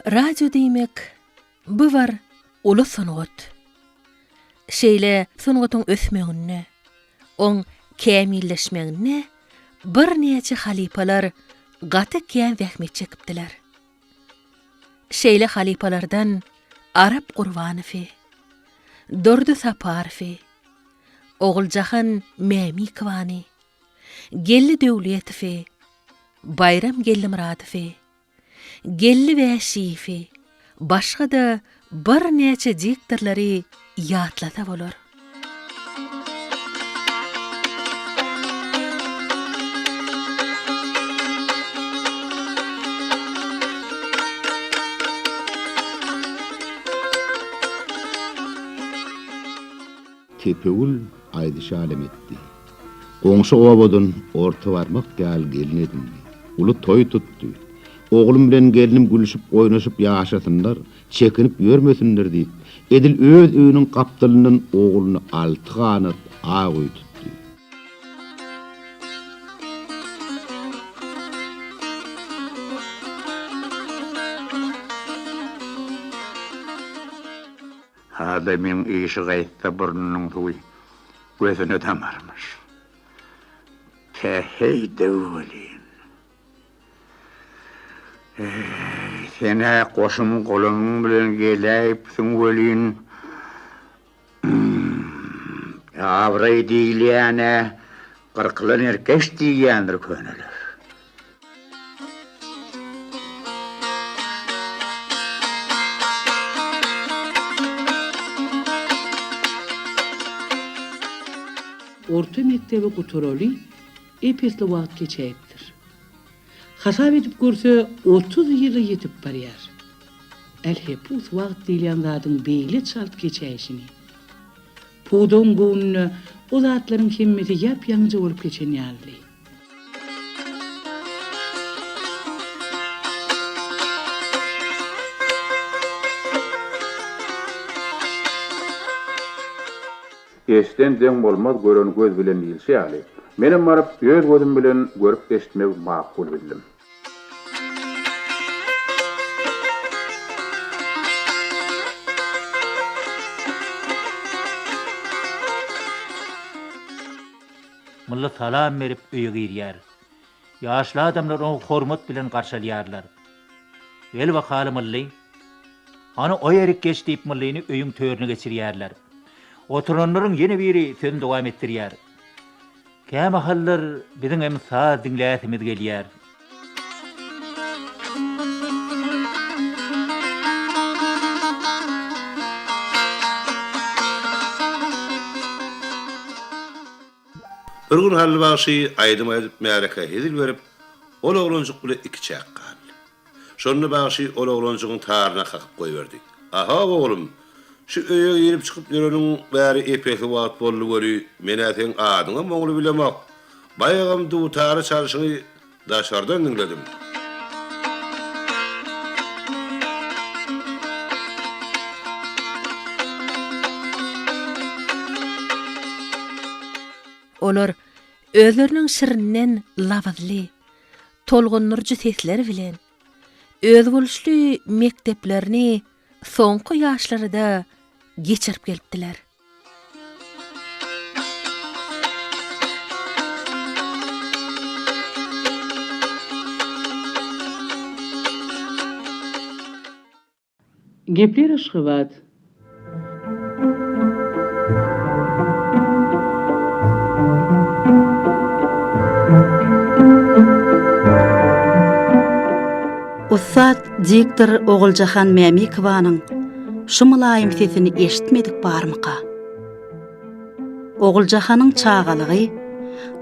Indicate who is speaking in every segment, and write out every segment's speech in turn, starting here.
Speaker 1: Radio diýmek, bu bir uly sungat. Şeýle sungatyň ösmeginde, oň kämilleşmeginde birnäçe halypalar gaty kän zähmet çekipdiler. Şeýle halypalardan Arap Gurbanowy, Durdy Saparowy, Oguljahan Mämikowany, Geldi Döwletowy, Baýram Geldimyradowy, Geldi Wäşiýewi, başga-da birnäçe diktorlary ýatlasa bolar.
Speaker 2: Tepegül aýdyşalem etdi. Goňşy obadan orta barmak ýaly gelin edindi. Uly toý tutdy. Oglum bilen gelnim gülşüp-oýnaşyp ýaşasynlar, çekinip ýörmesinler diýip, edil öz öýüniň gapdalyndan ogluny alty ganat ak öý tutdy.
Speaker 3: Adamyň işi gaýtsa burnunyň suwy gözüne damarmyş. Päheý-de welin. Eý, sen-ä goşuň-golamyň bilen geläýipsiň welin, abraý diýilýän-ä gyrkylan erkeç diýýändir köneler.
Speaker 4: Orta mekdebi gutaraly ep-esli wagt geçäýipdir. Hasap edip görse, 30 ýyla ýetip barýar. Älhepus wagt diýilýän zadyň beýle çalt geçäýşini. Pudagyň göwnüne o zatlaryň hemmesi ýap-ýaňyja bolup geçen ýalydy.
Speaker 5: Eşden deň bolmaz gören göz bilen diýilşi ýaly, menem baryp öz gözüm bilen görüp eşitmegi makul bildim.
Speaker 6: Mylly salam berip öýe girýär. Ýaşly adamlar ony hormat bilen garşy alýarlar. Gel bakaly Mylly. Hany o ýerik geç diýip Myllyny öýüň törüne geçirýärler. Oturanlaryň ýene biri sözüni dowam etdirýär. Kämahallar biziňem saz diňläsimiz gelýär.
Speaker 7: Bir gün Hally bagşy aýdym aýdyp märekä hezil berip, ol oglanjyk bile ikiçäk galdy. Şonda bagşy ol oglanjygyň taryna kakyp goýberdi. Ahow oglum, şu öýe girip-çykyp ýöreniň bäri ep-esli wagt boldy weli, men-ä seň adyňam oňly bilemok. Baýagam dutary çalşyňy daşardan diňledim.
Speaker 1: Olar özleriniň şirinden labyzly, tolgundyryjy sesleri bilen özboluşly mekdeplerini soňky ýaşlarda geçirip gelipdiler.
Speaker 4: Gepler Aşgabat.
Speaker 8: Ussat diktor Oguljahan Mämikowanyň şu mylaýym sesini eşitmedik barmyka? Oguljahanyň çagalygy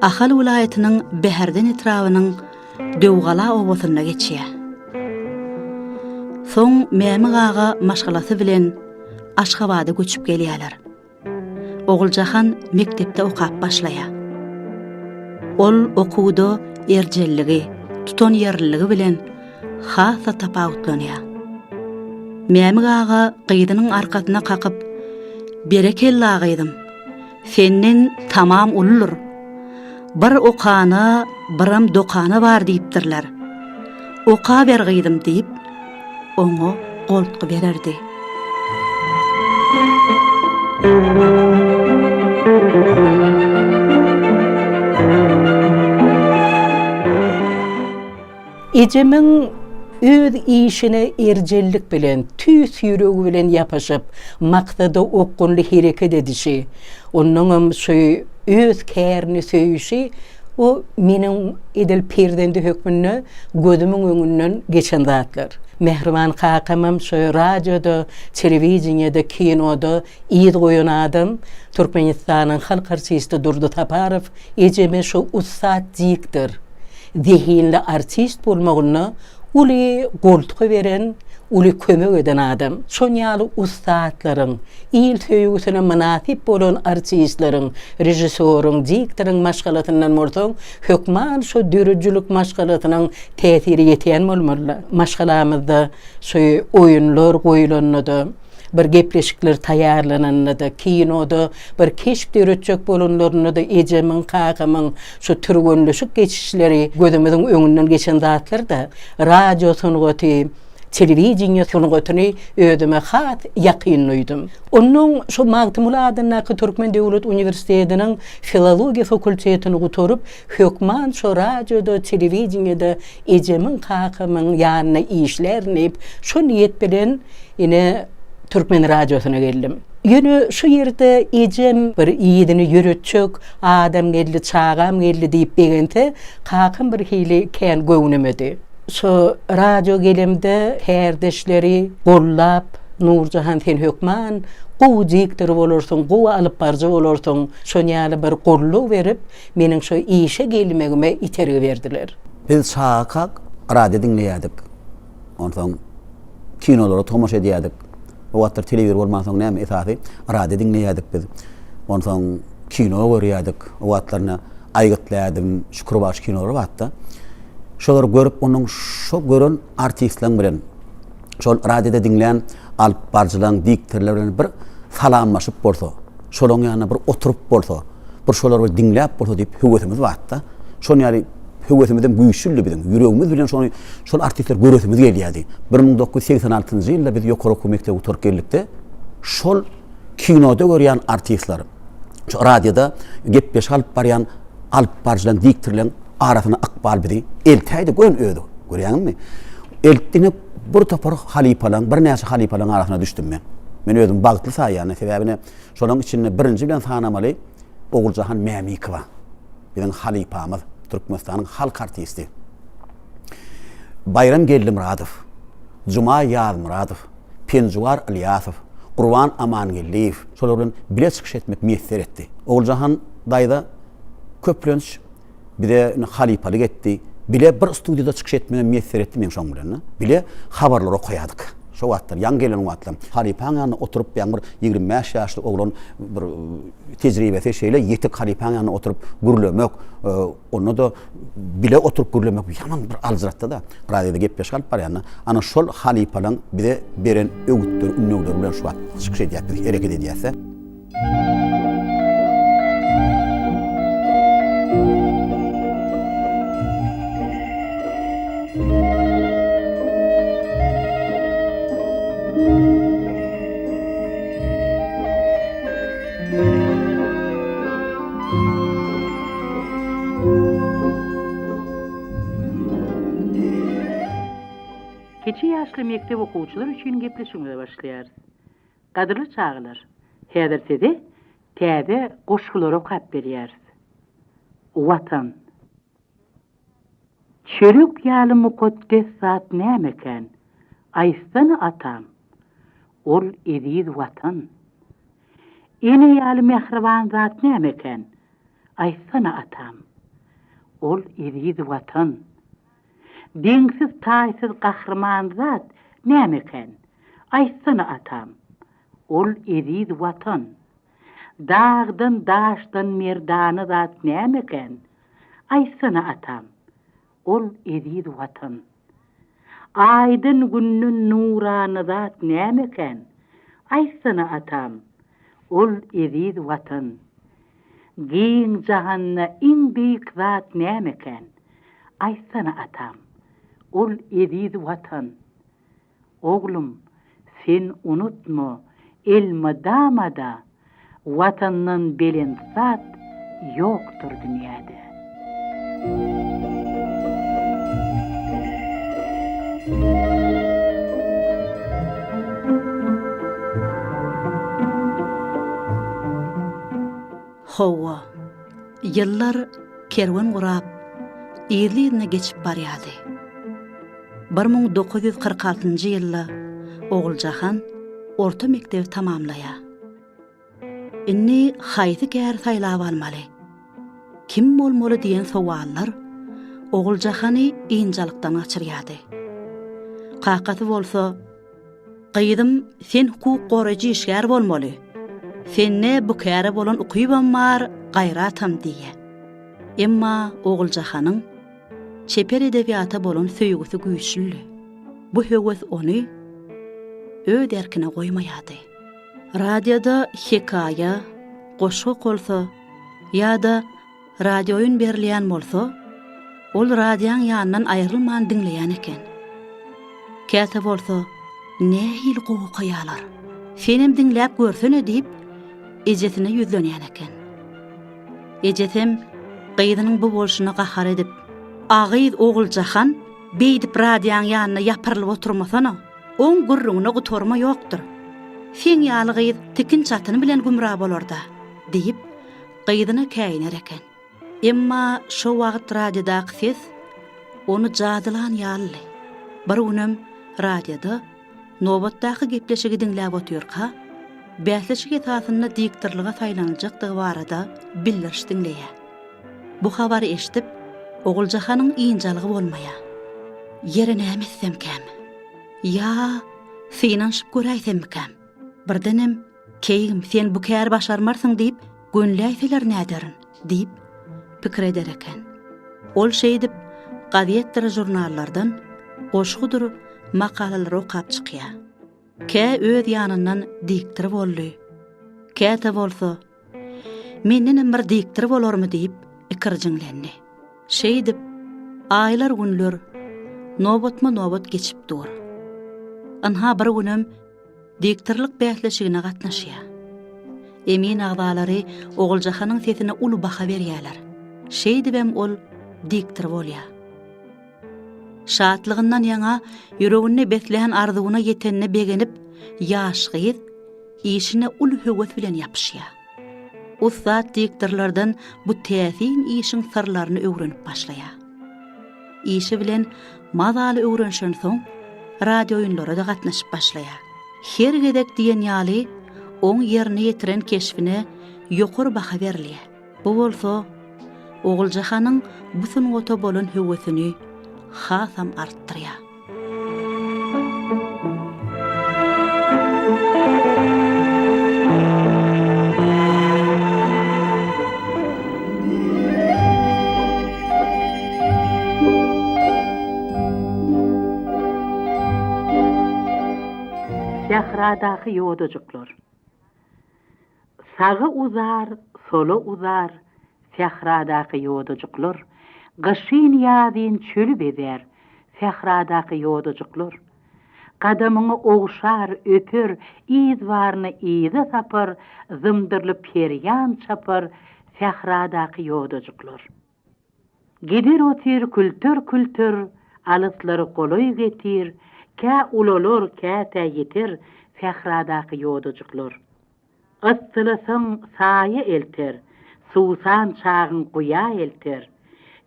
Speaker 8: Ahal welaýatynyň Bäherden etrabynyň Döwgala obasynda geçýär. Soň Mämik aga maşgalasy bilen Aşgabada göçüp gelýärler. Oguljahan mekdepde okap başlaýar. Ol okuwda erjelligi, tutanýerliligi bilen has-da tapawutlanýar. Mämik aga gyzynyň arkasyna kakyp, Berekella gyzym, senden tamam uludyr. Bir okana, biram dokana bar diýipdirler. Okaber gyzym diýip, oňa goltgy bererdi.
Speaker 4: Ejemiň öz işine erjellik bilen, tüýs ýüregi bilen ýapyşyp, maksada okgunly hereket edişi, onnoňam şu öz kärini söýüşi o meniň edil perzendi hökmünde gözümiň öňünden geçen zatlar. Mähriban kakamam şu radioda, telewideniýede, kinoda yz goýan adam, Türkmenistanyň halk artisti Durdy Saparow ejeme şu ussat diktor, zehinli artist bolmagynda uly goltgy beren, uly kömek eden adam. Şon ýaly ussatlaryň, il söýgüsine mynasyp bolan artistleriň, režissýoryň, diktoryň maşgalasyndan bolsaň, hökman şo döredijilik maşgalasynyň täsiri ýetýän bolmaly. Maşgalamyzda şu oýunlar goýulanda-da, bir gepleşikler taýýarlananda-da, kinoda bir keşp döretjek bolanlarynda-da ejemiň, kakamyň şu türgenleşik geçişleri gözümiziň öňünden geçen zatlar-da, radio sungaty, telewideniýe sungatyny özüme has ýakyn duýdum. Onnoň şu Magtymguly adyndaky Türkmen döwlet uniwersitetiniň filologiýa fakultetini gutaryp, hökman şo radioda, telewideniýede ejemiň, kakamyň ýanynda işlärin diýip, şo niýet bilen ine, Türkmen radiosyna geldim. Ýöne şu ýerde ejem bir yzyny ýöretjek adam geldi, çagam geldi diýip begense, kakam bir hili kän göwnemedi. Şo radio gelemde kärdeşleri gollap, Nurjahan sen hökman gowy diktor bolarsyň, gowy alypbaryjy bolarsyň, şon ýaly bir goldaw berip, meniň şo işe gelmegime itergi berdiler.
Speaker 9: Biz çagakak radio diňleýärdik. Onsoň kinolara tomaşa edýärdik. O wagtlar telewizor bolmansoň näme esasy radio diňleýärdik biz. Onsoň kino görýärdik. O wagtlar Aýgytly ädim, Şükür bagşy kinolary bardy. Şolary görüp onuň şo gören artistleň bilen şol radioda diňlän alyp baryjylaň, diktorlar bilen bir salamlaşyp bolsa, şolaň ýanynda bir oturyp bolsa, bir şolary bir diňläp bolsa diýip höwesimiz bardy. Şon ýaly höwesimizem güýçlüdi biziň. Ýüregimiz bilen şony şol artistleri göresimiz gelýärdi. 1986-njy ýylda biz ýokary okuw mekdebi gutaryp geldikde, şol kinoda görýän artistler, şu radioda gepleşik alyp barýan alyp baryjylaryň, diktorlaryň arasyna ykbal bizi eltäýdi gön özi. Görýäňizmi? Eltdi ine bir topar halypalaryň, birnäçe halypalaryň arasyna düşdüm men. Men özümi bagtly saýýan, sebäbi şolaryň içinde birinji bilen sanamaly Oguljahan Mämikowa. Biziň halypamyz, Türkmenistanyň halk artisti. Baýram Geldimyradow, Juma Ýazmyradow, Penjuwar Ylýasow, Gurban Amangeldiýew şolar bilen bile çykyş etmek miýesser etdi. Oguljahan daýza köplenç bize halypalyk etdi. Bile bir studiýada çykyş etmegem miýesser etdi meň şoň bilen. Bile habarlar okaýardyk. Şo wagtlar, ýaňy gelen wagtlarym. Halypaň ýanynda oturyp, ýaňy bir 25 ýaşly oglan bir tejribesi şeýle ýetik halypaň ýanynda oturyp gürlemek, onda-da bile oturyp gürlemek ýaman bir aljyratdy-da. Radioda gepleşik alyp barýanda, ana şol halypalaň bize beren öwütleri, ündewleri bilen şu wagt çykyş edýäs biz, hereket edýäs-de.
Speaker 4: Kiçi ýaşly mekdep okuwçylary üçin gepleşigimize başlaýarys. Gadyrly çagalar, häzir size täze goşgulary okap berýäris. Watan. Çörek ýaly mukaddes zat nämekän, aýtsana atam? Ol eziz Watan. Ene ýaly mähriban zat nämekän, aýtsana atam? Ol eziz Watan. Deňsiz-taýsyz gahryman zat nämekän, aýtsana atam? Ol eziz Watan. Dagdan-daşdan merdana zat nämekän, aýtsana atam? Ol eziz Watan. Aýdan-günden nurana zat nämekän, aýtsana atam? Ol eziz Watan. Giň jahanda iň beýik zat nämekän, aýtsana atam? Ol eziz Watan.
Speaker 10: Oglum, sen unutma, elmydama-da Watandan belent zat ýokdur dünýäde.
Speaker 8: Hawa, ýyllar kerwen gurap, yzly-yzyna geçip barýardy. 1946-njy ýylda Oguljahan orta mekdebi tamamlaýar. Indi haýsy käri saýlap almaly? Kim bolmaly diýen sowallar Oguljahany ynjalykdan gaçyrýardy. Kakasy bolsa, Gyzym, sen hukuk goraýjy işgär bolmaly. Sende bu käre bolan ukybam bar, gaýratam diýýär. Emma Oguljahanyň çeper edebiýata bolan söýgüsi güýçlüdi. Bu höwes ony öz erkine goýmaýardy. Radioda hekaýa, goşgy okalsa ýa-da radiooýun berilýän bolsa, ol radioň ýanyndan aýrylman diňleýän eken. Käte bolsa, Nähili gowy okaýarlar. Senem diňläp görsene diýip, ejesine ýüzlenýän eken. Ejesem gyzynyň bu bolşuna gahar edip, A gyz Oguljahan, beýdip radioň ýanynda ýapyrylyp oturmasana. Oň gürrüňine gutarma ýokdur. Seň ýaly gyz tikin-çatyny bilen gümra bolar-da, diýip, gyzyna käýiner eken. Emma şo wagt radiodaky ses ony jadylan ýalydy. Bir günem radioda nobatdaky gepleşigi diňläp otyrka, bäsleşik esasynda diktorlyga saýlanyljakdygy barada bildiriş diňleýär. Bu habary eşidip, Oguljahanyň ynjalygy bolmaýar. Ýeri näme etsemkäm? Ýa synanyşyp göräýsemmikäm? Birdenem, Keýgim, sen bu käri başarmarsyň diýip, gönüläýseler näderin? diýip, pikir eder eken. Ol şeýdip, gazetdir žurnallardan goşgudyr makalalary okap çykýar. Kä öz ýanyndan diktor boldy, käte bolsa, Mendenem bir diktor bolarmy diýip, ikirjiňlendi. Şeýdip, aýlar-günler nobatma-nobat geçip dur. Ynha bir günem diktorlyk bäsleşigine gatnaşýar. Emin agzalary Oguljahanyň sesine uly baha berýärler. Şeýdibem ol diktor bolýar. Şatlygyndan ýaňa ýüreginde beslän arzuwyna ýetenine begenip, ýaş gyz işine uly höwes bilen ýapyşýar. Ussat diktorlardan bu täsin işiň syrlaryny öwrenip başlaýar. Işi bilen mazaly öwrenişensoň, radiooýunlara-da gatnaşyp başlaýar. Her gezek diýen ýaly, oň ýerine ýetiren keşbine ýokary baha berilýär. Bu bolsa Oguljahanyň bu sungata bolan höwesini hasam artdyrýar.
Speaker 10: Sähradaky ýodajyklar. Saga uzar, sola uzar, Sähradaky ýodajyklar, Gyşyn-ýazyn çöli bezär, Sähradaky ýodajyklar. Gadamyňy ogşar, öper, Yz baryny yza sapar, Zymdyrylyp her ýan çapar, Sähradaky ýodajyklar. Gider otyr külter-külter, Alyslary golaý getir, Kä ulalar, käte ýeter, Sähradaky ýodajyklar. Yssylasaň saýa elter, Suwsan çagyň guýa elter,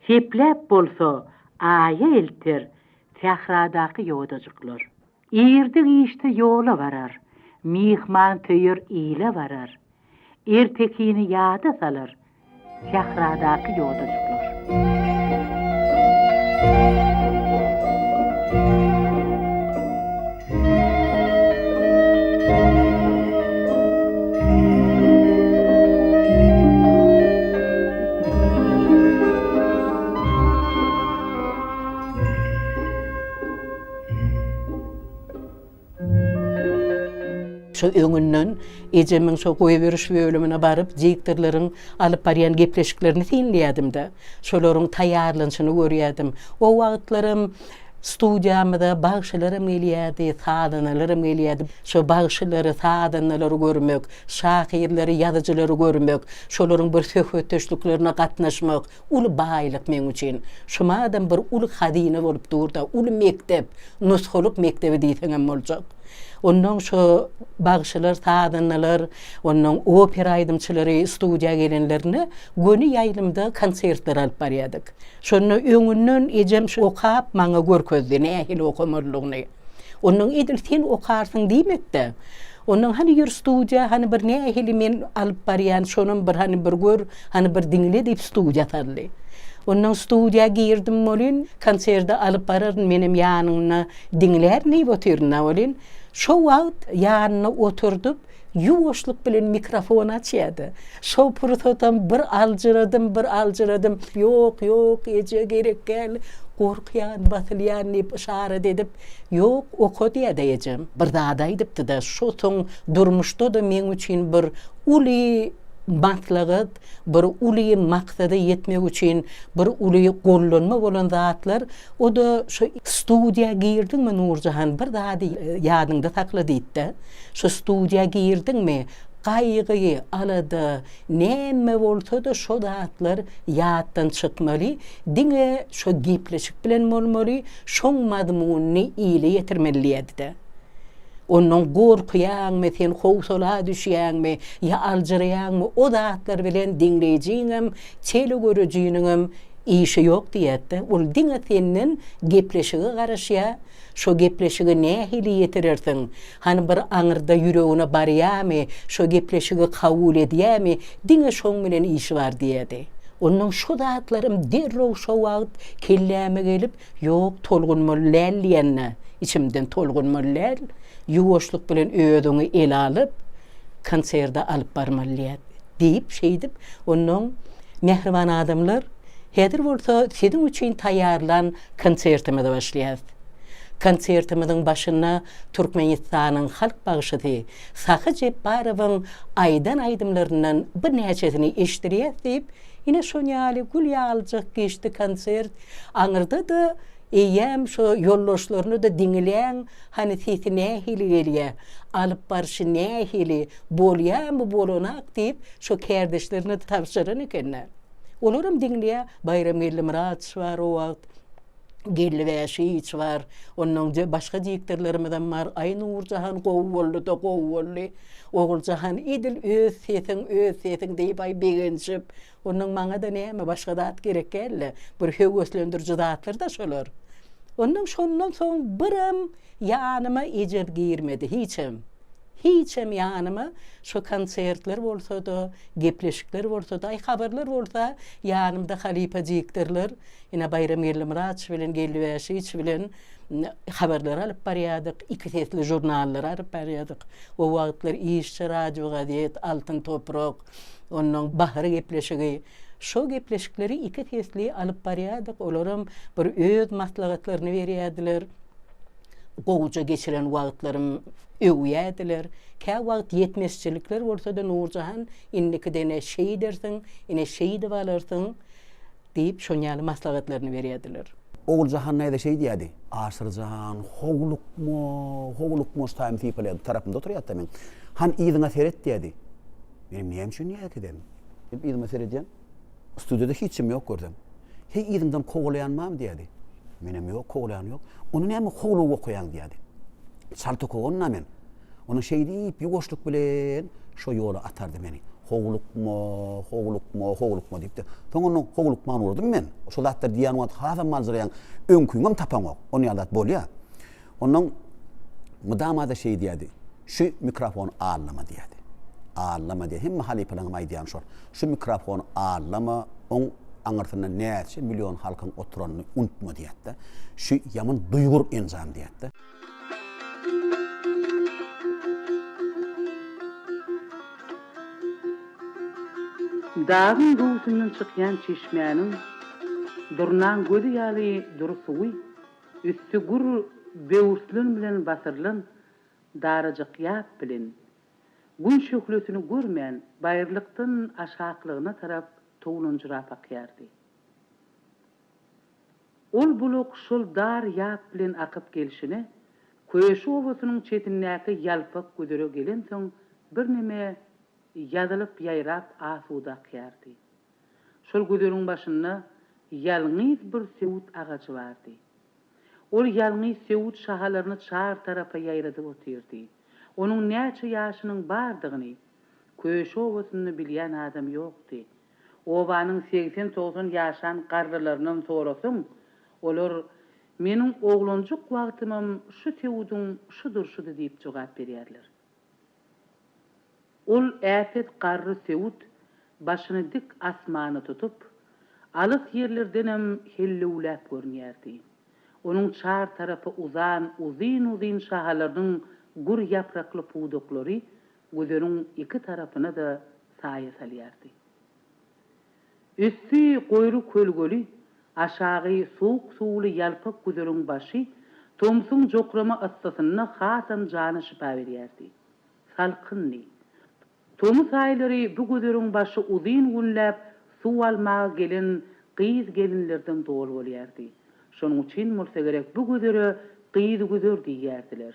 Speaker 10: Sepläp bolsa, aýa elter, Sähradaky ýodajyklar. Irde-giçde ýola barar, Myhman söýer ile barar, Ertekini ýada salar, Sähradaky ýodajyklar.
Speaker 4: Şo öňünden ejemiň şo goýberiş bölümine baryp, diktorlaryň alyp barýan gepleşiklerini synlaýardym-da. Şolaryň taýýarlanyşyny görýärdim. O wagtlaram. Studiýamyza bagşylaram gelýärdi, sazandalaram gelýärdi. Şo bagşylary, sazandalary görmek, şahyrlary, ýazyjylary görmek, şolaryň bir söhbetdeşliklerine gatnaşmak uly baýlyk meň üçin. Şumadam bir uly hazyna bolup dur-da, uly mekdep, nusgalyk mekdebi diýseňem boljak. Onnoň şo bagşylar, sazandalar, onnoň opera aýdymçylary studiýa gelenlerinde göni ýaýlymda konsertler alyp barýardyk. Şonda öňünden ejem şu okap maňa görkezdi nähili okamalydygyny. Onnoň edil sen okarsyň diýmedi-de. Onnoň hany ýör studiýa, hany bir nähili men alyp barýan, şonam bir hany bir gör, hany bir diňle diýip studiýa saldy. Onnoň studiýa girdim welin, konserde alyp bararyn, menem ýanynda diňlärin diýip otyryn-da welin, şo wagt ýanynda oturdyp, Ýuwaşlyk bilen mikrofony açýardy. Şo pursatam bir aljyradym, bir aljyradym. Ýok, ýok, eje, gerek däl, gorkýan, basylýan diýip yşarat edip, Ýok, oka diýýär-de ejem. Bir zat aýdypdy-da, şo soň durmuşda-da meň üçin bir uly maslahat, bir uly maksada ýetmek üçin bir uly gollanma bolan zatlar, o-da şo studiýa girdiňmi, Nurjahan, bir zady ýadyňda sakla diýdi-de. Şu studiýa girdiňmi, gaýgy, alada, näme bolsa-da şo zatlar ýatdan çykmaly, diňe şo gepleşik bilen bolmaly, şoň mazmunyny ile ýetirmeli diýýärdi-de. Ondan gorkuýaňmy, sen howsala düşýäňmi, ýa aljyraýaňmy, o zatlar bilen diňleýjiňem, telegörüjiniňem işi ýok diýýärdi-de. Ol diňe senden gepleşige garaşýar, Şo gepleşigi nähili ýetirersiň? Hany bir aňyrda ýüregine barýamy, şo gepleşigi kabul edýämi, diňe şoň bilen işi bar diýerdi. Onnoň şo zatlarym derrew şo wagt kelläme gelip, ýok, tolgunmaly däl diýende, içimden tolgunmaly däl, ýuwaşlyk bilen özüňi ele alyp, konserde alyp barmaly diýýär diýip, şeýdip, onnoň, mähriban adamlar, häzir bolsa siziň üçin taýýarlan Konsertimize başlaýarys. Konsertimiziň başynda Türkmenistanyň halk bagşysy Sahy Jepbarowyň aýdan aýdymlaryndan birnäçesini eşitdirýäs diýip, ine şon ýaly gül ýalyjak geçdi konsert. Aňyrda-da eýýäm şo ýoldaşlaryny-da diňläň, hany sesi nähili gelýä, alyp barşy nähili, bolýamy, bolanak diýip, şo kärdeşlerine-de tabşyran eken-dä. Olaram diňleýär. Baýram Geldimyradowiç bar o wagt. Geldi Bäşiç bar. Ondan başga diktorlarymyzam bar. Aý Nurjahan gowy boldy-da, gowy boldy. Oguljahan edil öz sesiň, öz sesiň diýip aý begenişip. Ondan maňa-da näme başga zat gerek däl-de. Bir höweslendiriji zatlar-da şolar. Ondan şondan soň biram ýanyma ejem girmedi hiçem. Hiçem ýanyma şo konsertler bolsa-da, gepleşikler bolsa-da, aý habarlar bolsa ýanymda halypa diktorlar, ine Baýram Geldimyradowiç bilen Geldi Bäşiç bilen habarlary alyp barýardyk, iki sesli žurnallary alyp barýardyk. O wagtlar Işçi radiogazet, Altyn toprak, onnoň Bahar gepleşigi. Şo gepleşikleri iki sesli alyp barýardyk, olaram bir öz maslahatlaryny berýärdiler. Gowuja geçiren wagtlarym öwýärdiler. Käwagt ýetmezçilikler bolsa-da Nurjahan, indikiden-ä şeýdersiň, ine şeýdip alarsyň diýip, şon ýaly maslahatlaryny berýärdiler.
Speaker 9: Oguljahan daýza şeý diýýärdi. Aşyrjan, howlukma, howlukma, şu taýymy sypalaýardy, tarapymda oturýardy-da meň. Han yzyňa seret diýýärdi. Menem näme üçin diýýär Diýip yzyma seredýän. Studiýada hiç kim ýok görsem. Heý yzyňdan kowalaýan barmy diýýärdi. Menem ýok, kowalaýan ýok. Onda näme howlugyp okaýaň diýýärdi. Çalt okagan-da men. Onda şeý diýip ýuwaşlyk bilen şo ýola atardy meni. Howlukma, howlukma, howlukma diýip-de. Soň onda howlukman urdum men. Şo zatlary diýýän wagt hasam aljyraýaň. Öňküňem tapaňok. Onuň ýaly zat bolýar. Onnoň mydama-da şeý diýerdi, Şu mikrofony allama diýerdi. Allama diýerdi. Hemme halypalaryňam aýdýany şol. Şu mikrofony allama, oň aňyrsynda näçe million halkyň oturanyny unutma diýerdi-de. Şu ýaman duýgur enjam diýerdi-de.
Speaker 10: Dagyň göwsünden çykýan çeşmäniň durnaň gözi ýaly dury suwy Üsti gür böwürslen bilen basyrylan darajyk ýap bilen, Gün şöhlesini görmän, baýyrlykdan aşaklygyna tarap towlanjyrap akýardy. Ol bulak şol dar ýap bilen akyp gelşine, Köşi obasynyň çetindäki ýalpak güzere gelensoň birneme ýazylyp-ýaýrap asuda akýardy. Şol güzeriň başynda ýalňyz bir söwüt agajy bardy. Ol ýalňyz söwüt şahalaryny çar tarapa ýaýradyp otyrdy. Onuň näçe ýaşynyň bardygyny Köşi obasynda bilýän adam ýokdy. Obanyň segsen-togsan ýaşan garrylaryndan sorasaň, olar, Meniň oglanjyk wagtymam şu söwüdiň şu durşudy diýip jogap berýärler. Ol äpet garry söwüt başyny dik asmana tutup, alys ýerlerdenem hellewläp görünýärdi. Onuň çar tarapa uzan uzyn-uzyn şahalarynyň gür ýaprakly pudaklary güzeriň iki tarapyna-da saýa salýardy. Üsti goýry kölgeli, aşagy sowuk suwly ýalpak güzeriň başy tomsuň jokrama yssysynda hasam jana şypa berýärdi. Salkyndy. Tomus aýlary bu güzeriň başy uzyn günläp suw almaga gelen gyz-gelinlerden doly bolýardy. Şonuň üçin bolsa gerek bu güzere Gyz güzer diýýärdiler.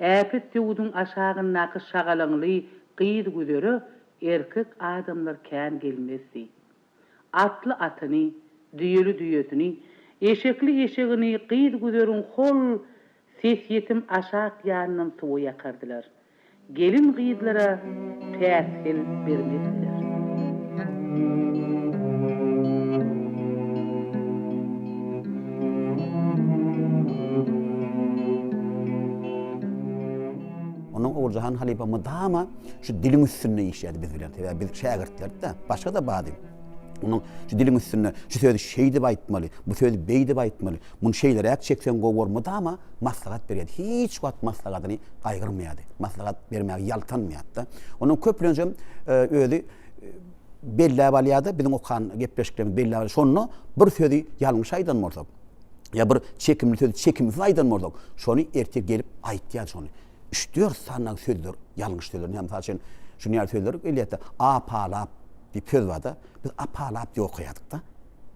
Speaker 10: Äpet söwüdiň aşagyndaky şagalaňly gyz güzere erkek adamlar kän gelmezdi. Atly atyny, düýeli düýesini, eşekli eşegini gyz güzeriň hol sesýetim aşak ýanyndan suwa ýakardylar. Gelin-gyzlara päsgel bermezdiler.
Speaker 9: Ondan Oguljahan halypa mydama şu diliň üstünde işlärdi biz bilen. Sebäbi biz şägirtlerdi-de, başga-da bardy. Onuň şu diliň üstünde şu sözi şeýdip aýtmaly, bu sözi beýdip aýtmaly, muny şeýleräk çekseň gowy bolar mydama maslahat berýärdi. Hiç wagt maslahatyny gaýgyrmaýardy. Maslahat bermäge ýaltanmaýardy-da. Onuň köplenjem e, özi e, belläp alýardy, biziň okan gepleşiklerimizi belläp alýar. Şonda bir sözi ýalňyş aýdan bolsak, ýa bir çekimli sözi çekimsiz aýdan bolsak, şony ertir gelip aýtýar şony. Üç-dört sany sözler, ýalňyş sözler. Mysal üçin, şuny ýaly sözler gelýär-de, apalap diýip söz bar-da, biz apalap diýip okaýardyk-da.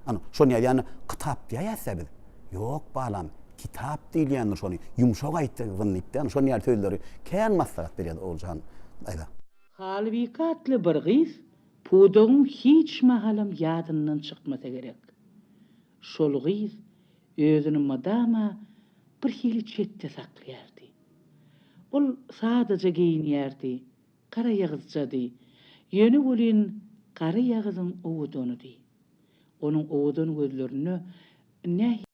Speaker 9: Ana, şony ýaly, ýagny kitap diýýäs-dä biz. Ýok, balam, kitap diýilýändir şony, ýumşak aýtgyn diýip-de, ana, şony ýaly sözleri kän maslahat berýärdi Oguljahan daýza.
Speaker 4: Halybike atly bir gyz Pudagyň hiç mahalam ýadyndan çykmasa gerek. Şol gyz özüni mydama bir hili çetde saklaýardy. Ol sadaja geýinýärdi, garaýagyzjady, ýöne welin garaýagyzyň owadanydy. Onuň owadan gözlerinde nähili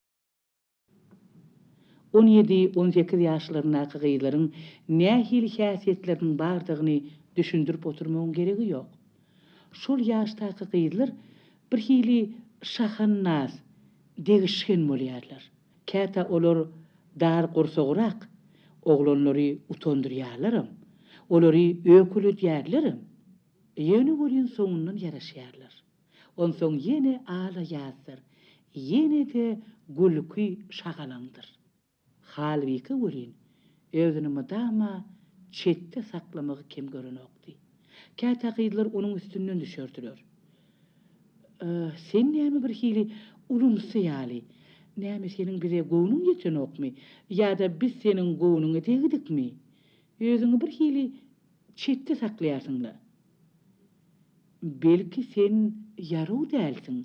Speaker 4: On ýedi, on sekiz ýaşlaryndaky gyzlaryň nähili häsiýetleriniň bardygyny düşündirip oturmagyň geregi ýok. Şol ýaşdaky gyzlar birhili şahandaz, degişgen bolýarlar. Käte olar dar gursagrak oglanlary utandyrýarlaram, olary öýkeledýärlerem. Ýöne welin soňundan ýaraşýarlar. Onsoň ýene ala ýazdyr, ýene-de gülki şagalaňdyr. Halbike welin özüni mydama çetde saklamagy kem görenokdy. Käte gyzlar onuň üstünden düşerdiler. Sen näme bir hili ulumsy ýaly? Näme seniň bize göwnüň ýetenokmy? Ýa-da biz seniň göwnüňe degdikmi? Özüňi bir hili çetde saklaýarsyň-la. Belki sen ýaraw dälsiň?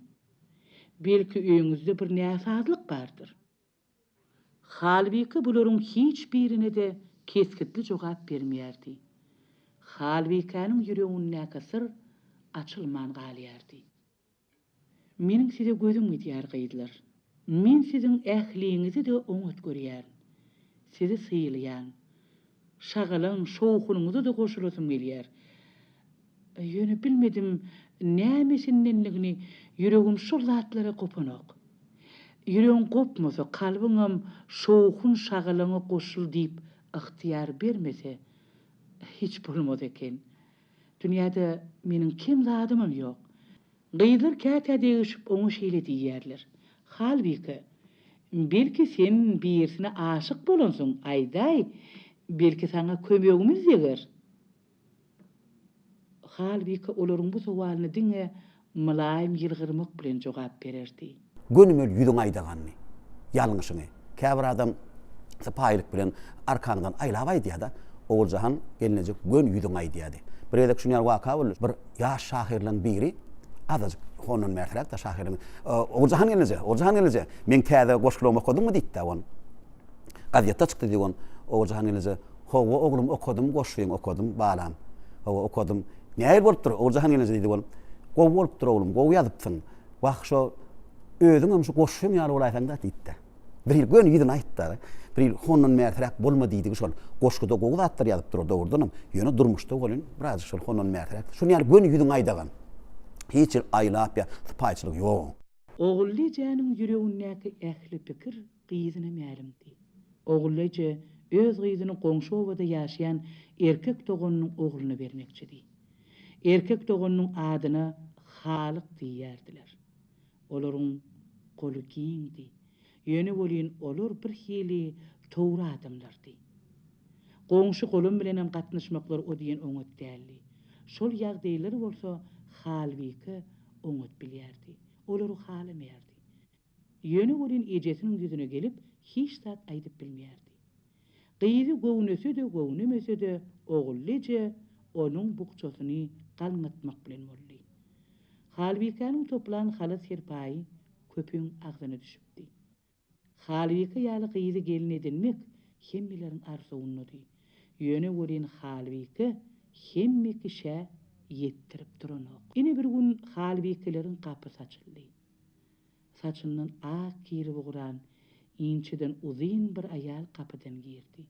Speaker 4: Belki öýüňizde bir näsazlyk bardyr? Halbike bularyň hiç birine-de kesgitli jogap bermeýärdi. Halbikäniň ýüregindäki syr açylman galýardy. Meniň size gözüm gidýär, gyzlar. Men siziň ähliňizi-de oňat görýärin. Sizi sylaýan. Şagalaň, şowhunyňyza-da goşulasym gelýär. Ýöne bilmedim, nämesindenligini ýüregim şol zatlara gopanok. Ýüregiň gopmasa, kalbyňam şowhun-şagalaňa goşul diýip ygtyýar bermese, hiç bolmaz eken. Dünýäde meniň kem zadymam ýok. Gyzlar käte degişip oňa şeýle diýýärler, Halbike, belki sen birisine aşyk bolansyň, aýdaý, belki saňa kömegimiz deger? Halbike olaryň bu sowalyna diňe mylaýym ýylgyrmak bilen jogap bererdi.
Speaker 9: Gönümel ýüzüňe aýdaganny. Ýalňyşyňy. Käbir adam sypaýylyk bilen arkaňdan aýlap aýdýar-da, Oguljahan gelneje göni ýüzüňe aýdýardy. Bir gezek şuny ýaly waka boldy. Bir ýaş şahyrlaryň biri, azajyk hondan bärsiräk-de şahyryň, Oguljahan gelneje, Oguljahan gelneje, meň täze goşgularymy okadyňmy diýipdi-de ony. Gazetde çykdy diýip ony. Oguljahan gelneje, Hawa, oglum, okadym, goşgyňy okadym, balam. Hawa, okadym. Nähili bolupdyr, Oguljahan gelneje diýdi ol. Gowy bolupdyr, oglum, gowy ýazypsyň. Wah, şo özüňem şu goşgyň ýaly bolaýsaň-da diýipdi. Bir hili göni ýüzüne aýtdy. Bir hili hondan bärsiräk bolma diýdigi şol. Goşguda gowy zatlar ýazypdyr o dogrudanam. Ýöne durmuşda welin birazjyk şol hondan bärsiräk. Şuny ýaly göni ýüzüňe aýdagan. Hiç hili aýlap ýa sypaýyçylygy ýok oň.
Speaker 10: Ogullejäniň ýüregindäki ähli pikir gyzyna mälimdi. Ogulleje öz gyzyny goňşy obada ýaşaýan erkek doganynyň ogluna bermekçidi. Erkek doganynyň adyna Halyk diýýärdiler. Olaryň goly giňdi. Ýöne welin olar birhili towry adamlardy. Goňşy-golam bilenem gatnaşmaklary o diýen oňat däldi. Şol ýagdaýlary bolsa Halbike oňat bilýärdi. Olary halamaýardy. Ýöne welin ejesiniň ýüzüne gelip hiç zat aýdyp bilmeýärdi. Gyzy göwnese-de, göwnemese-de Ogully eje onuň bukjasyny galňatmak bilen boldy. Halbikäniň toplan halat-serpaýy köpüň agzyna düşüpdi. Halbike ýaly gyzy gelin edinmek hemmeleriň arzuwyndady. Ýöne welin Halbike hemme kişä ýetdirip duranok. Ine bir gün Halbikeleriň gapysy açyldy. Saçyndan ak girip ugran, inçeden uzyn bir aýal gapydan girdi.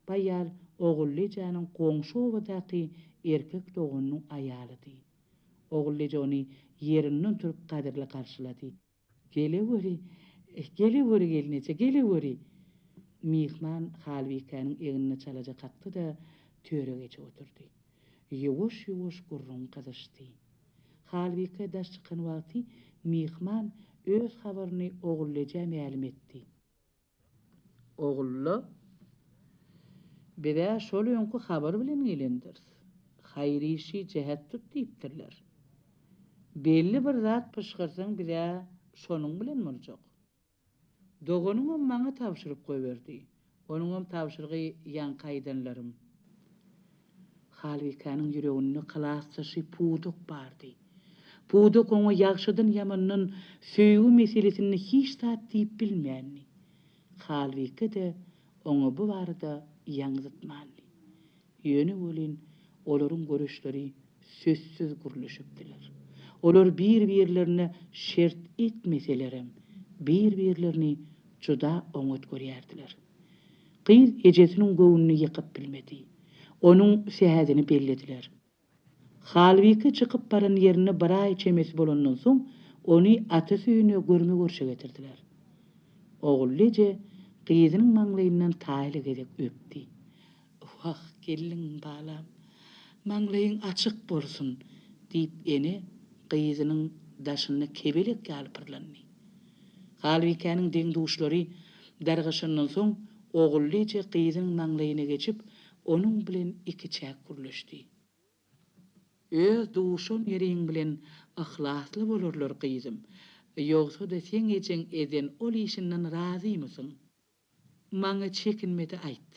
Speaker 10: Bu aýal Ogullejäniň goňşy obadaky erkek doganynyň aýalydy. Ogulleje ony ýerinden turup gadyrly garşylady. Geleweri, geleweri gelneje, geleweri! Myhman Halbikäniň egnine çalaja kakdy-da, töre geçip oturdy. Ýuwaş-ýuwaş gürrüň gyzyşdy. Halbike daş çykan wagty myhman öz habaryny Ogullejä mälim etdi. Ogulla, biz-ä şol öňki habar bilen gelendiris. Haýyr işi jähet tut diýipdirler. Belli bir zat pyşgyrsaň biz-ä şonuň bilen boljak. Doganyňam maňa tabşyryp goýberdi. Onuňam tabşyrygy ýaňky aýdanlarym. Halbikäniň ýüreginde klasdaşy Pudak bardy. Pudak oňa ýagşydan-ýamandan söýgi meselesinde hiç zat diýip bilmändi. Halbike-de oňa bu barada ýaňzytmandy. Ýöne welin, olaryň göreçleri sözsüz gürleşipdiler. Olar bir-birlerine şert etmeselerem, bir-birlerini juda oňat görýärdiler. Gyz ejesiniň göwnüni ýykyp bilmedi. Onuň sähedini bellediler. Halbike çykyp baran ýerinde bir aý çemesi bolandan soň, ony atasy öýüne görme-görşe getirdiler. Ogully eje gyzynyň maňlaýyndan taýly gezek öpdi. Wah, gelin balam, maňlaýyň açyk bolsun, diýip, ene gyzynyň daşynda kebelek ýaly pyrlandy. Halbikäniň deň-duşlary dargaşandan soň, Ogully eje gyzynyň maňlaýyna geçip, onuň bilen ikiçäk gürleşdi. Öz duşan ýeriň bilen yhlasly bolarlar, gyzym. Ýogsa-da seň ejeň eden ol işinden razymysyň? Maňa çekinmede aýt.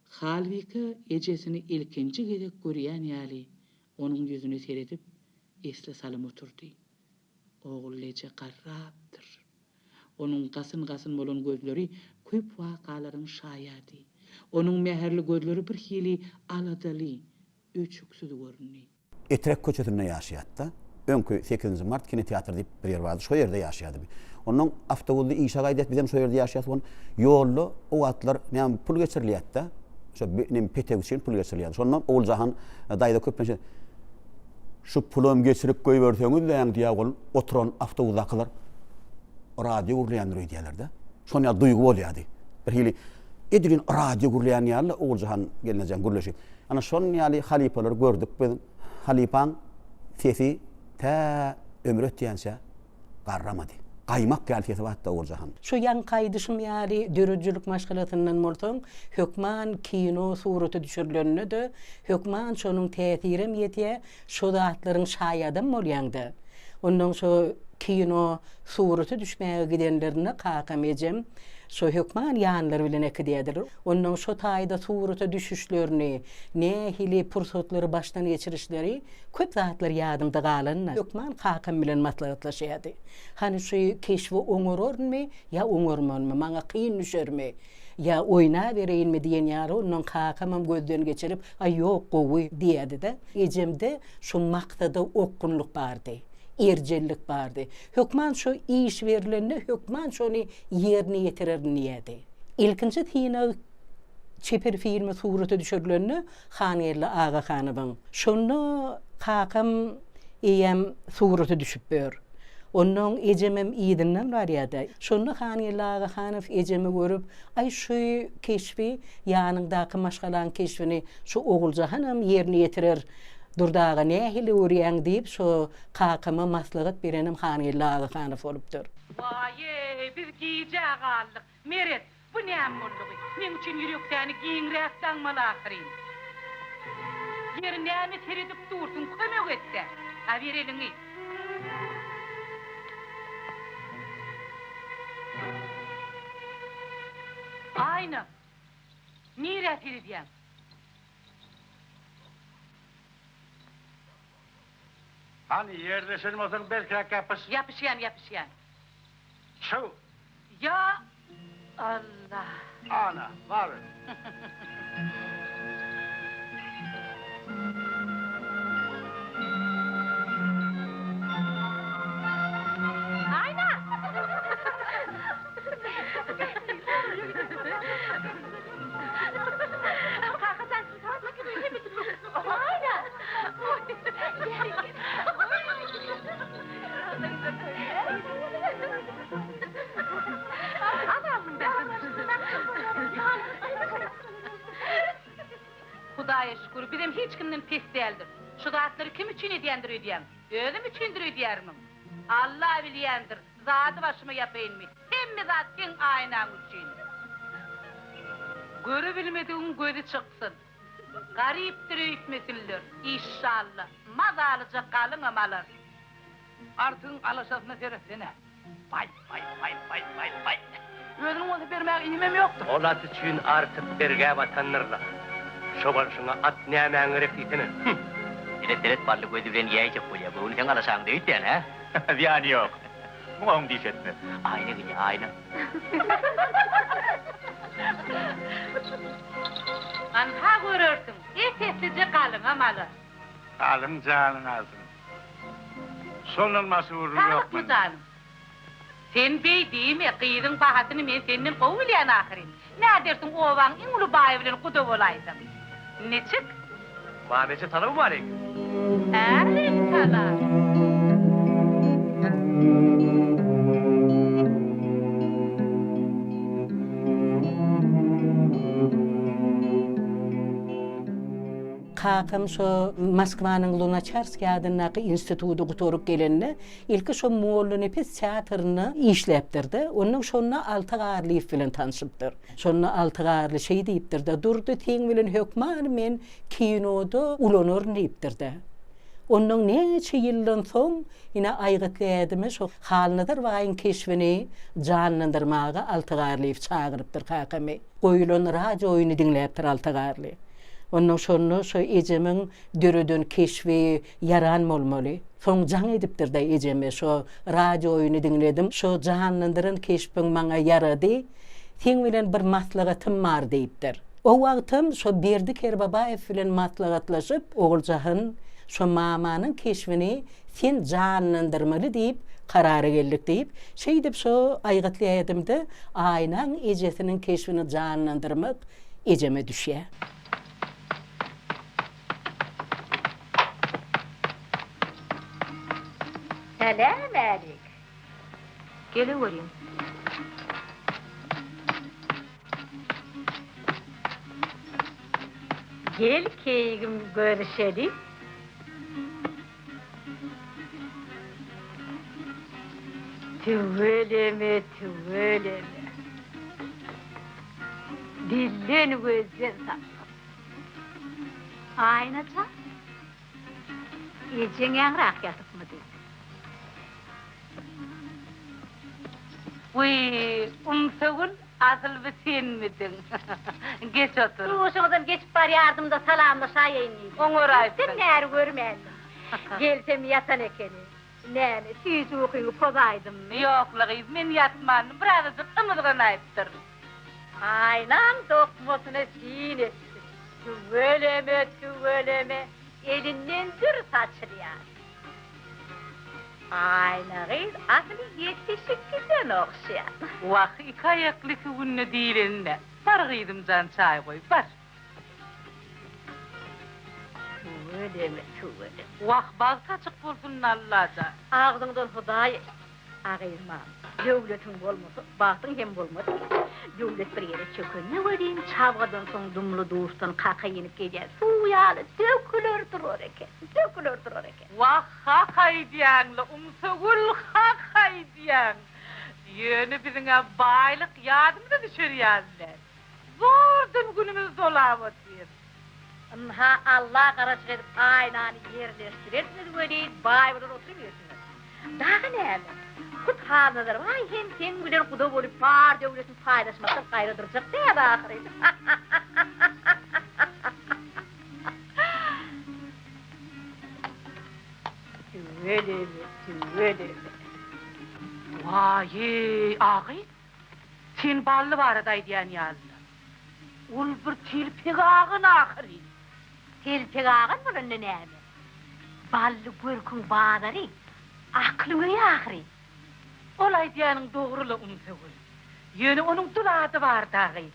Speaker 10: Halbike ejesini ilkinji gezek görýän ýaly onuň ýüzüne seredip esli salym oturdy. Ogulleje garrapdyr. Onuň gasyn-gasyn bolan gözleri köp wakalaryň şaýady. Onuň mähirli gözleri birhili aladaly, öçüksiz göründi.
Speaker 9: Etrek köçesinde ýaşaýardy-da. Öňki Sekizinji mart kinoteatr diýip bir ýer bardy, şo ýerde ýaşaýardy bi. Onnoň awtobusda işe gaýdýas, bizem şo ýerde ýaşaýas ol. Ýolda o wagtlar näme pul geçirilýärdi-de. Şo neme petek üçin pul geçirilýärdi. Şonda Oguljahan daýza köplenç Şu pulam geçirip goýberseňiz-däň diýýär ol oturan awtobusdakylar radio gürleýändir öýdýärler-de. Şon ýaly duýgy bolýardy. Bir hili edil radio gürleýän ýaly Oguljahan gelnejeň gürleşi. Ana şon ýaly halypalary gördük biz. Halypaň sesi tä ömri ötýänçä garramady. Gaýmak ýaly sesi bardy Oguljahan.
Speaker 11: Şu ýaňky aýdyşym ýaly döredijilik maşgalasyndan bolsaň, hökman kino surata düşürilende-de, hökman şonuň täsirem ýetýär, şo zatlaryň şaýadam bolýaň-da. Onnoň şo. Kino surata düşmäge gidenlerinde kakam, ejem şo hökman ýanlary bilen äkidýärdiler. Onnoň şo taýda surata düşüşlerini, nähili pursatlary başdan geçirişleri köp zatlar ýadymda galandyr. Hökman kakam bilen maslahatlaşýardy. Hany şu keşbi oňararynmy ýa oňarmanmy, maňa kyn düşermi ýa oýnabereýinmi diýen ýaly onnoň kakamam gözden geçirip, Aý ýok, gowy diýerdi-de. Ejemde şu maksada okgunlyk bardy. Erjellik bardy. Hökman şo iş berlende hökman şony ýerine ýetirerin diýerdi. Ilkinji synag çeper filmi surata düşürilende Hangeldi Agahanowyň. Şonda kakam eýýäm surata düşüp ýör. Onnoň ejemem yzyndan barýar-da. Şonda Hangeldi Agahanow ejemi görüp, Aý şu keşbi, ýanyňdaky maşgalaň keşbini şu Oguljahanam ýerine ýetirer Durdy aga nähili görýäň diýip şo kakama maslahat berenem Hangeldi Agahanow bolupdyr.
Speaker 10: Waý-eý, biz gijä galdyk. Meret, bu näme boldugy? Meň üçin ýürekdäni giňräk daňmaly ahyryn. Ýeri, näme seredip dursuň, kömek et-dä. A ber eliňi. Aýna, nirä seredýäň?
Speaker 12: Hany, ýerleşen bolsaň berkräk ýapyş.
Speaker 10: Ýapyşýan, ýapyşýan.
Speaker 12: Çyg.
Speaker 10: Ýa Alla.
Speaker 12: Ana, bar.
Speaker 10: Aýna! Kaka jan. Hudaýa şükür, bizem hiç kimden pes däldiris. Şu zatlary kim üçin edýändir öýdýäň? Özüm üçindir öýdýärmiň? Alla bilýändir, zady başyma ýapaýynmy? Hemme zat seň aýnaň üçin. Görübilmedigiň gözi çyksyn. Garypdyr öýtmesinler, işşalla, mazalyja galyňam alar.
Speaker 13: Artygyň alaşasyna seretsene. Baý, baý, baý, baý, baý, baý. Özüniň bolsa bermäge iýmem ýokdur.
Speaker 14: Ol at üçin Artyk bergä batandyr-la. Şo bolşuňa at nämäň gerek diýsene. Hüm!
Speaker 6: Seret, seret, bally gözi bilen iýäýjek bolýa. Göwni seň alaşaňda öýtýän, hä?
Speaker 15: Zyýany ýok. Muňa oň diş etmez.
Speaker 6: Aýna gelýär, aýna.
Speaker 10: Anha görersiň, ep-eslije galyňam alar.
Speaker 12: Galyň janyň alsyn. Şondan başga gürrüň ýok
Speaker 10: Saglykmy
Speaker 12: mende.
Speaker 10: janym? Sen beý diýme, gyzyň bahasyny men senden gowy bilýän ahyryn. Nädersiň obaň iň uly baýy bilen guda bolaýsaň. Niçik?
Speaker 14: Mameje salowmaleýkim.
Speaker 10: Äleýkim salam.
Speaker 11: Kakam şo Moskwanyň Lunaçarskiý adyndaky institudy gutaryp gelende, ilki şo Mollanepes teatrynda işläpdir-de, onnoň şonda Alty Garlyýew bilen tanşypdyr. Şonda Alty Garly şeý diýipdir-de, Durdy, seň bilen hökman men kinoda ulanaryn diýipdir-de. Onnoň näçe ýyldan soň, ine, Aýgytly ädime şo Halnazar baýyň keşbini janlandyrmaga Alty Garlyýew çagyrypdyr kakamy. Goýulan radio oýuny diňläpdir Alty Garly. Onnoň şonda şo ejemiň döreden keşbi ýaran bolmaly. Soň jaň edipdir-de ejeme, şo radio oýuny diňledim, şo janlandyran keşbiň maňa ýarady, seň bilen bir maslahatym bar diýipdir. O wagtam şo Berdi Kerbabaýew bilen maslahatlaşyp, Oguljahan, şo mamanyň keşbini sen janlandyrmaly diýip karara geldik diýip, şeýdip şo aýgytly ädimde Aýnaň ejesiniň keşbini janlandyrmak ejeme düşýär.
Speaker 10: Sälämälik. Geleweriň. Gel keýgim görüşeli. Tüweleme, tüweleme. Dilden gözden saklasyn. Aýna jan, ejeň ýaňrak ýatypmydy? Wiý, Umsagül, asyl bu senmidiň? Geç otur.
Speaker 16: Duşuňyzdan geçip barýardym-da salamlaşaýaýyn diýdim.
Speaker 10: Oňaraýypsyň.
Speaker 16: Köpden bäri görmändim. Gelsem ýatan ekeni. Näme, süýji ukyňy pozaýdymmy?
Speaker 10: Ýok-la gyz, men ýatmandym, birazajyk ymyzganaýypdyryn.
Speaker 16: Aýnaň dokmasyna syn etdim. Tüweleme, tüweleme, elinden dür saçylýar. Aýna gyz asyl ýetişip giden ogşýar.
Speaker 10: Wah, iki aýakly iki günde diýlenine. Bar gyzym jan çaý goý, bar.
Speaker 16: Tüweleme, tüweleme.
Speaker 10: Wah, bagty açyk bolsun Allajan.
Speaker 16: Agzyňdan Hudaý A gyz mam, döwletiň bolmasa, bagtyň hem bolmaz eken. Döwlet bir ýere çökende welin, çabgadan soň dumly-duşdan kaka inip gelýän suw ýaly döküler durar eken, döküler durar eken.
Speaker 10: Wah, hak aýdýaň-la, Umsagül, hak aýdýaň. Ýöne biziň-ä baýlyk ýadymyza düşer ýaly däl. Zordan günümizi dolap otyrys.
Speaker 16: Ynha, Alla garaşyk edip aýnany ýerleşdirersiňiz welin, baý bolar oturybersiňiz. Dagy näme? Hut Halnazar baý hem seň bilen guda bolup bar döwletini paýlaşmakdan gaýra durjak däl ahyryn. Tüweleme, tüweleme.
Speaker 10: Waý-eý, a gyz, sen Bally barada aýdýan ýaly-la. Ol bir telpek agan ahyryn.
Speaker 16: Telpek agan bolanda näme? Bally görküň bazary, aklyň öýi ahyryn.
Speaker 10: Ol aýdýanyň dogry-la, Umsygül. Ýöne onuň dul ady bar dagy.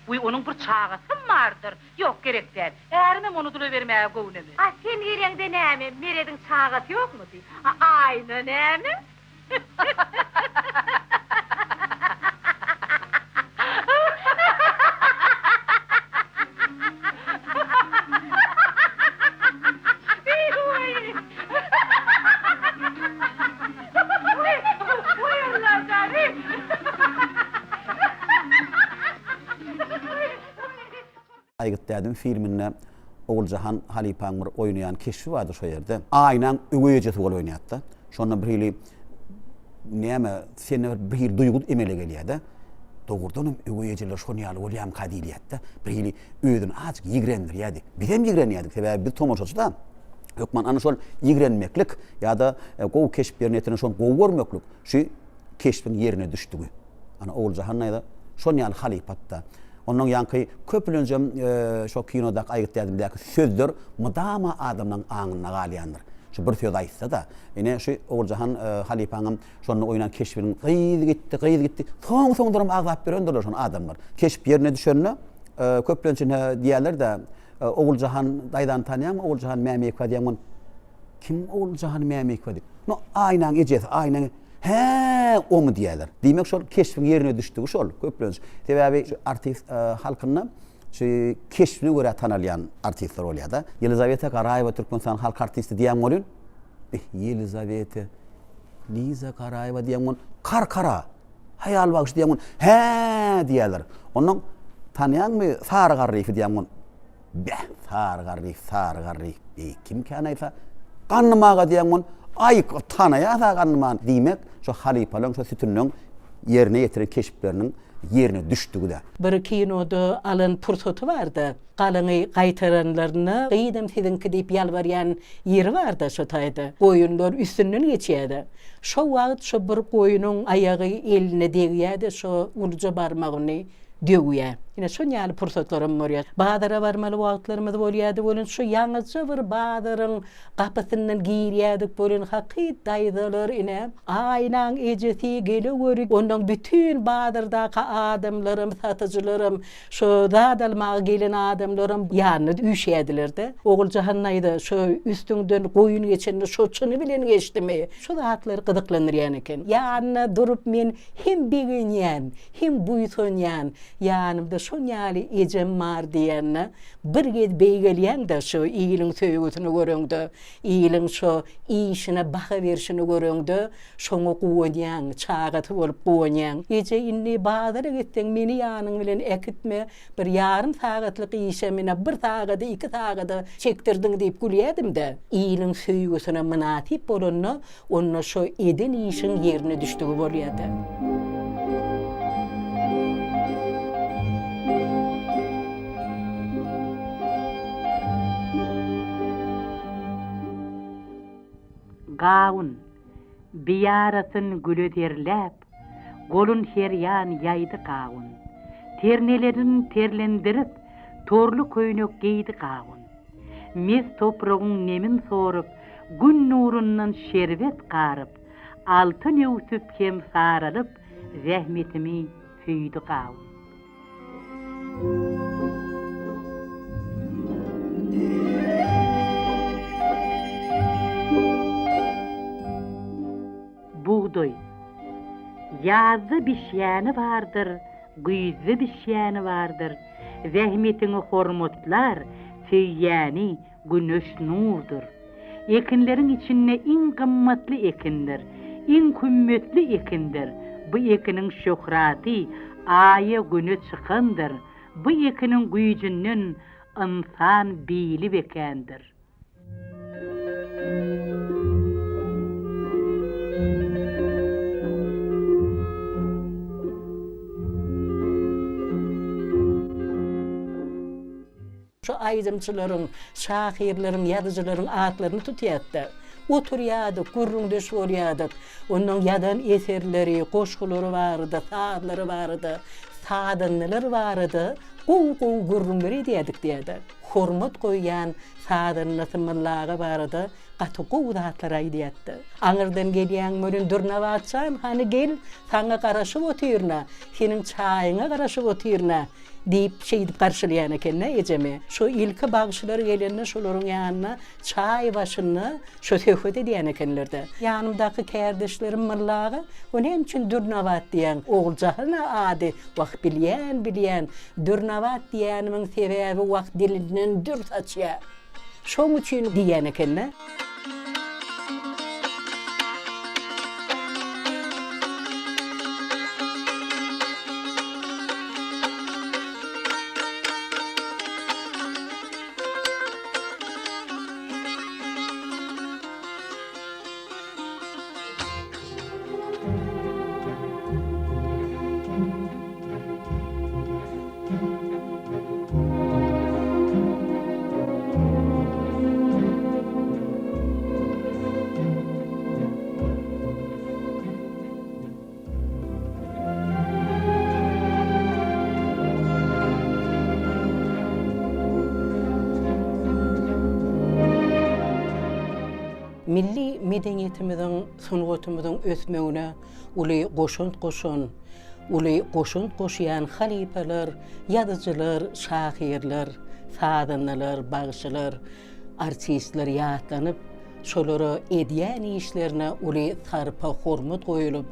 Speaker 10: Wiý, onuň bir çagasam bardyr. Ýok, gerek däl. Ärimem ony dula bermäge göwnemez.
Speaker 16: A sen geleňde näme, Merediň çagasy ýokmudy? A Aýna näme?
Speaker 9: Aýgyt dädem filminde Oguljahan halypaň bir oýnaýan keşbi bardy şo ýerde. Aýnaň öweý ejesi bolup oýnaýardy-da. Şonda bir hili näme sende bir bir hili duýgy emele gelýär-de. Dogrudan hem öweý ejeler şon ýaly bolýarmyka diýilýärdi-de. Bir hili özüni azajyk ýigrendirýärdi. Bizem ýigrenýärdik, sebäbi biz tomaşaçy-da. Hökman ana şol ýigrenmeklik ýa-da gowy keşp ýerine ýetiren şony gowy görmeklik şu keşbiň ýerine düşdügi. Ana Oguljahan daýza şon ýaly halypatda. Onnoň ýaňky köplenjem şo kinodaky Aýgyt dädemdäki sözler mydama adamlaň aňynda galýandyr. Şu bir söz aýtsa-da, ine şu Oguljahan halypaňam şonda oýnan keşbiniň gyz gitdi, gyz gitdi, soň-soňlaram agzap ýörendirler şony adamlar. Keşp ýerine düşende köplenç ine diýýärler-de, Oguljahan daýzany tanýaňmy, Oguljahan Mämiýewa diýen ol. Kim Oguljahan Mämiýewa diýip. No, Aýnaň ejesi, Aýnaň Hä, omy diýýärler. Diýmek şol keşbiň ýerine düşdügi şol, köplenç. Sebäbi şu artist halkynda şu keşbine görä tanalýan artistler bolýar-da. Ýelizaweta Garaýewa Türkmenistanyň halk artisti diýýän welin, eh, Ýelizaweta, Liza Garaýewa diýýän welin, Karkara, Haýal bagşy diýýän welin, hä diýýärler. Onnoň tanýaňmy Sary Garryýewi diýýän welin, Beh, Sary Garryýew, Sary Garryýew, eý, kimkän aýsa? Gandym aga diýen gün, aý, tanaýas-a Gandym agany. Diýmek, şo halypalaryň, şo sütünleň ýerine ýetiren keşpleriniň ýerine düşdügi-dä.
Speaker 11: Bir kinoda alan pursaty barda, galyňy gaýtaranlarynda gyzym siziňki diýip ýalbarýan ýeri barda şo taýda. Goýunlar üstünden geçýädä. Şo wagt şo bir goýnuň aýagy eline degýäde şo uluja barmagyny döwýä. Ine, şon ýaly pursatlaram bolýar. Bazara barmaly wagtlarymyz bolýardy welin, şu ýaňyja bir bazaryň gapysyndan girýärdik welin, hakyt daýzalar, ine, Aýnaň ejesi geleweri, onnoň bütin bazardaky adamlaram, satyjylaram, şo zat almaga gelen adamlaram ýanyna üýşýärdiler-de. Oguljahan daýza, şo üstüňden goýun geçende şo çyny bilen geçdimi? Şo zatlar gyzyklandyrýan eken. Ýanynda durup men hem begenýän, Hem buýsanýan, ýanymda şon ýaly ejem bar diýende, bir gez beýgelýäň-dä şo iliň söýgüsini göreňde, iliň şo işine baha berşini göreňde, şoňa guwanýaň, çagasy bolup guwanýaň. Eje, indi bazara gitseň, meni ýanyň bilen äkitme, bir ýarym sagatlyk işem ine bir sagada, iki sagada çekdirdiň diýip gülýädim-dä. Iliň söýgüsine mynasyp bolanda, Onda şo eden işiň ýerine düşdügi bolýada.
Speaker 10: Gawun, Biýarasyn güle zerläp, Golun her ýan ýaýdy gawun. Ternelerin terlendirip, Torly köýnek geýdi gawun. Mes topragyň nemin sorup, Gün nurundan şerbet garyp, Altyn öwsüp hem saralyp, Zähmetimi söýdi gawun. Bugdaý. Ýazda bişýäni bardyr, güýzde bişýäni bardyr, Zähmetiňi hormatlar, söýýäni Güneş nurdur. Ekinleriň içinde iň gymmatly ekindir, iň hümmetli ekindir. Bu ekiniň şöhraty Aýa, Güne çykandyr. Bu ekiniň güýjünden ynsan bili bekändir.
Speaker 11: Şu aýdymçylaryň, şahyrlaryň, ýazyjylaryň atlaryny tutýardy-da. Oturýardyk, gürrüňdeş bolýardyk. Onuň ýazan eserleri, goşgulary barada, sazlary barada, sazandalar barada gowy-gowy gürrüňler edýärdik diýýärdi. Hormat goýýan sazandasy Mylly aga barada gaty gowy zatlar aýdýardy. Aňyrdan gelýäň welin Dürnabat jan, hany gel, saňa garaşyp otyryn-a, seniň çaýyňa garaşyp otyryn-a. Diýip, şeýdip garşylaýan eken-dä ejemi. Şo ilki bagşylar gelende şolaryň ýanynda çaý başynda şo söhbet edýän ekenler-dä. Ýanymdaky kärdeşlerim Mylly aga, O näme üçin Dürnabat diýýäň? Oguljahan-a ady. Wah, bilýän, bilýän. Dürnabat diýýänimiň sebäbi wah dilinden dür saçýa. Şoň üçin diýýän eken-dä. Milli medeniýetimiziň, sungatymyzyň ösmegine uly goşant goşan, uly goşant goşýan halypalar, ýazyjylar, şahyrlar, sazandalar, bagşylar, artistler ýatlanyp, şolara edýän işlerine uly sarpa, hormat goýulyp,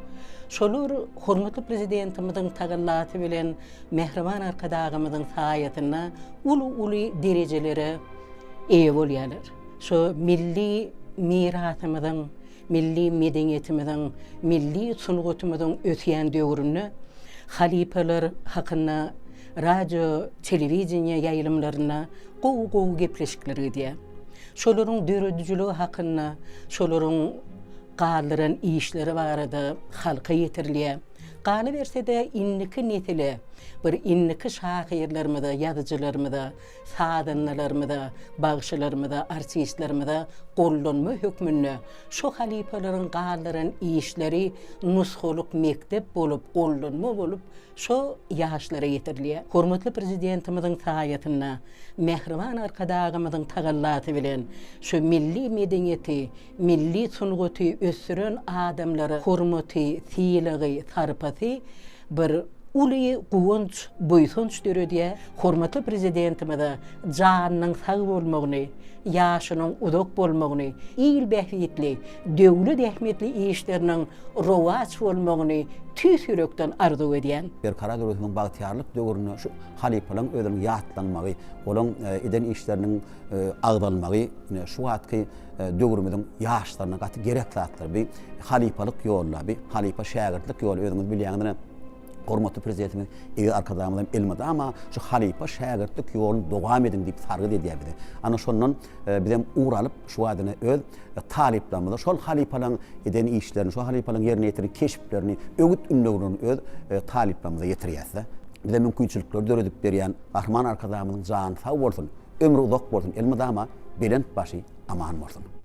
Speaker 11: şolar hormatly Prezidentimiziň tagallasy bilen mähriban Arkadagymyzyň saýasynda uly-uly derejelere eýe bolýarlar. Şo milli mirasymyzyň Milli medeniýetimiziň, milli sungatymyzyň ösýän döwründe halypalar hakynda radio, telewideniýe ýaýlymlarynda gowy-gowy gepleşikler gidýär. Şolaryň döredijiligi hakynda, şolaryň galdyran işleri barada halka ýetirilýär. Galyberse-de, indiki nesile, bir indiki şahyrlarymyza, ýazyjylarymyza sazandalarymyza, bagşylarymyza, artistlerimize gollanma hökmünde şu halypalaryň galdyran işleri nusgalyk mekdep bolup, gollanma bolup şo ýaşlara ýetirilýär. Hormatly Prezidentimiziň saýasynda, mähriban Arkadagymyzyň tagallasy bilen şu milli medeniýeti, milli sungaty ösdüren adamlara hormaty, sylagy, sarpasy bir uly guwanç, buýsanç döredýär. Hormatly Prezidentimize janynyň sag bolmagyny, ýaşynyň uzak bolmagyny, il bähbitli, döwlet ähmiýetli işleriniň rowaç bolmagyny tüýs ýürekden arzuw edýän.
Speaker 9: Berkarar döwletimiziň bagtyýarlyk döwründe şu halypalaryň özüniň ýatlanmagy, olaryň eden işleriniň agzalmagy ine şu wagtky döwrümiziň ýaşlaryna gaty gerek zatlar. Bi halypalyk ýoly, bi halypa-şägirtlik ýoly özüňiz bilýäňiz ine hormatly Prezidentimiz Eziz Arkadagymyz hem elmydama şu halypa-şägirtlik ýoluny dowam ediň diýip sargyt edýär bize. Ana şondan bizem ugur alyp şu wagt ine öz talyplarymyza şol halypalaryň eden işlerini, şol halypalaryň ýerine ýetiren keşplerini, öwüt-ündewlerini öz talyplarymyza ýetirýäs-de. Bize mümkinçilikleri döredip berýän Gahryman Arkadagymyzyň jany sag bolsun, ömri uzak bolsun, elmydama belent başy aman bolsun!